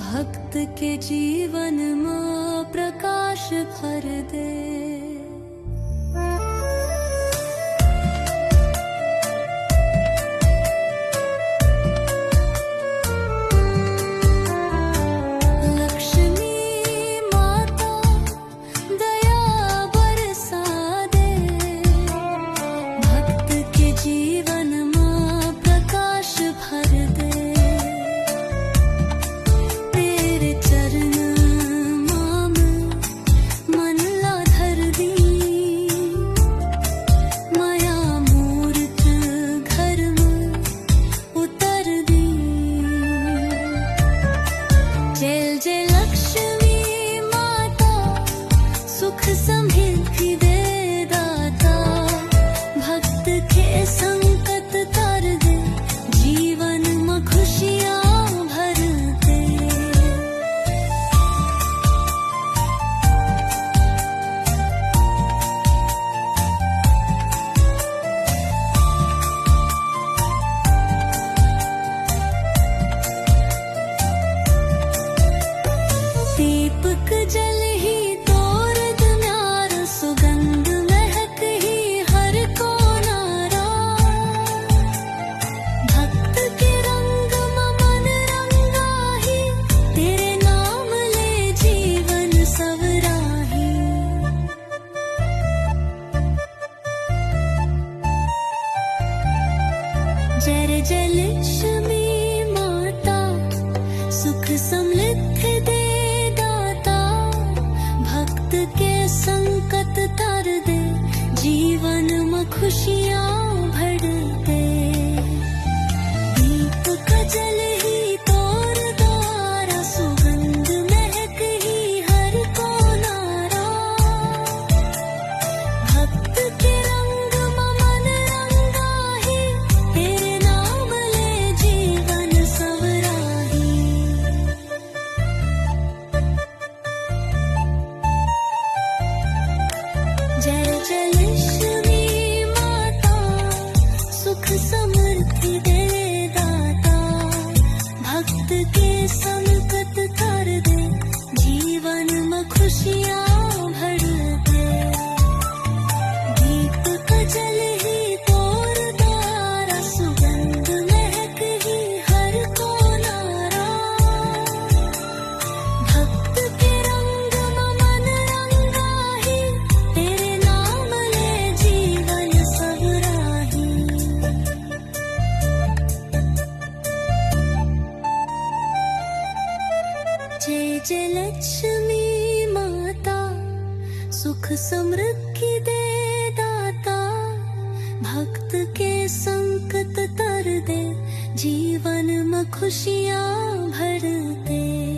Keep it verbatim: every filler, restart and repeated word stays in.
भक्त के जीवन म प्रकाश भर दे। लक्ष्मी माता दया बरसा दे, भक्त के जीवन म प्रकाश भर दे। तेरे चरण म मैं मन ला धर दी, मया मूरत घर म उतर दी। जय जय लक्ष्मी माता, सुख समृद्धि दे दाता, भक्त के संकट तर दे, जीवन म खुशियां भर दे। दीपक जल ही तोर दुनियार, सुगंध महक ही हर कोनारा। भक्त के रंग म मन रंगा ही, तेरे नाम ले जीवन सवरा ही। जय जय लक्ष्मी माता, सुख समृद्धि दे दाता, भक्त के संकट तर दे, जीवन म खुशियां भर दे। दीप का जल ही तोर द्वारा, सुगंध महक ही हर कोनारा। भक्त के रंग म मन रंगा ही, तेरे नाम ले जीवन सवरा ही। जय जय लक्ष्मी माता, सुख समृद्धि दे दाता, भक्त के संकट तर दे, जीवन म खुशियां भर दे। दीप का जल ही तोर द्वारा, सुगंध महक ही हर कोनारा। भक्त के रंग म मन रंगा ही, तेरे नाम ले जीवन सवरा ही। जय जय लक्ष्मी माता, सुख समृद्धि दे दाता, भक्त के संकट तर दे, जीवन म खुशियां भर दे।